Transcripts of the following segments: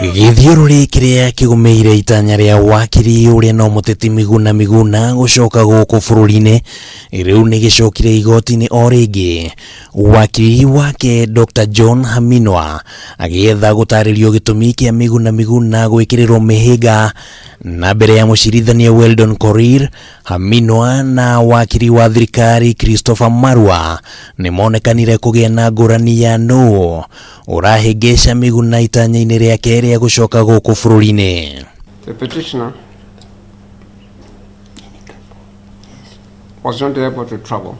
Gĩthiũrũrĩ kĩrĩa kĩgũmĩire itanya rĩa wakiri ũrĩa no mũteti Miguna Miguna gũcoka gũkũ bũrũri-inĩ rĩu nĩ gĩcokire igoti-inĩ o rĩngĩ. Wakiri wake Dr John Haminwa agĩetha gũtarĩrio gĩtũmi kĩa Miguna Miguna gwĩkĩrĩrwo mĩhĩnga na mbere ya mũcirithania Weldon Korir. Haminwa na wakiri wa thirikari Christopher Marwa nĩ monekanire kũgĩa na ngũrani ya nũũ ũrahĩngĩca Miguna itanya-inĩ rĩake rĩa gũcoka gũkũ bũrũri-inĩ. The petitioner was not able to travel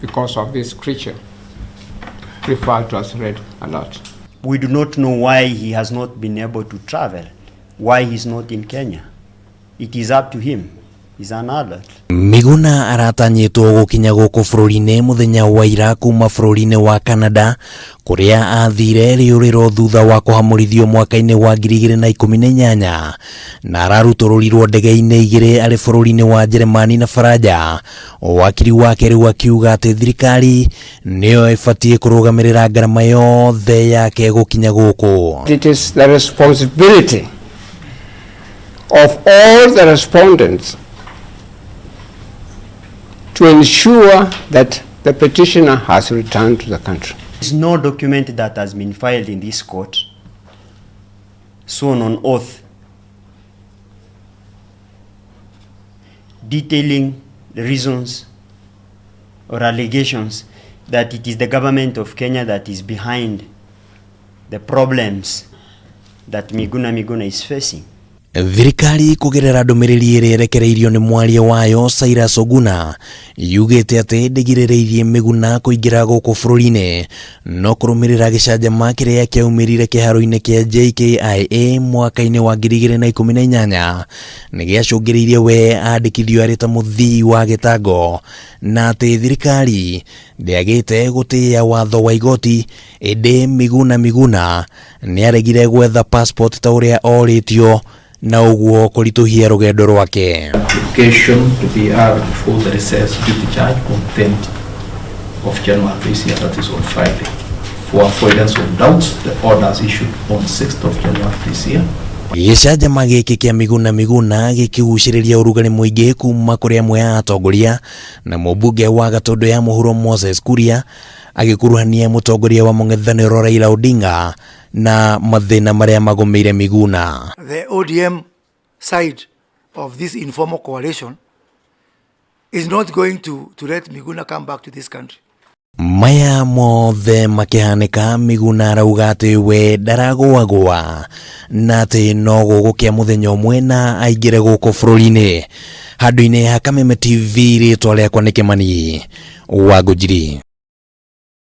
because of this creature referred to as red alert. We do not know why he has not been able to travel, why he's not in Kenya. It is up to him. He's an adult. Miguna aratanyĩtwo gũkinya gũkũ bũrũri-inĩ mũthenya wa ira kuma bũrũri-inĩ wa Canada kũrĩa athire rĩũrĩro thutha wa kũhamũrithio mwaka-inĩ wa 2018 na ararutũrũrirwo ndege-inĩ igĩrĩ arĩ bũrũri-inĩ wa Jeremani na Faranja. Wakiri wake rĩu akiuga atĩ thirikari nĩyo ĩbatiĩ kũrũgamĩrĩra ngarama yothe yake gũkinya gũkũ. It is the responsibility of all the respondents to ensure that the petitioner has returned to the country. There is no document that has been filed in this court, sworn on oath, detailing the reasons or allegations that it is the government of Kenya that is behind the problems that Miguna Miguna is facing. Thirikari kũgerera ndũmĩrĩri ĩrĩa ĩrekereirio nĩ mwaria wayo Cyrus Oguna yugĩte atĩ ndĩgirĩrĩirie Miguna kũingĩra gũkũ bũrũri-inĩ no kũrũmĩrĩra gĩcanjama kĩrĩa kĩaumĩrire kĩharo-inĩ kĩa JKIA mwaka-inĩ wa 2018 nĩ gĩacũngĩrĩirie we andĩkithio arĩ ta mũthii wa gĩtango na atĩ thirikari ndĩagĩte gũtĩĩa watho wa igoti ĩndĩ Miguna Miguna nĩaregire gwetha passport ta ũrĩa orĩtio na ũguo kũritũhia rũgendo rwake. Application to be heard before the recess duty charge on 10th of January this year, that is on Friday. For avoidance of doubts, the orders issued on 6th of January this year. Gĩcanjama gĩkĩ kĩa Miguna Miguna gĩkĩgucĩrĩria ũrugarĩ mũingĩ kuma kũrĩ amwe a atongoria na mũmbunge wa Gatũndũ ya mũhuro Moses Kuria agĩkuruhania mũtongoria wa mũng'ethanĩro Raila Odinga na mathĩna marĩa magũmĩire Miguna. The ODM side of this informal coalition is not going to let Miguna come back to this country. Maya mothe makĩhanĩka Miguna arauga atĩ we ndaragũagũa na atĩ no gũgũkĩa mũthenya ũmwe na aingĩre gũkũ bũrũri-inĩ. Handũ-inĩ ha Kameme TV rĩtwa rĩakwa nĩ Kĩmani wa Ngũnjiri.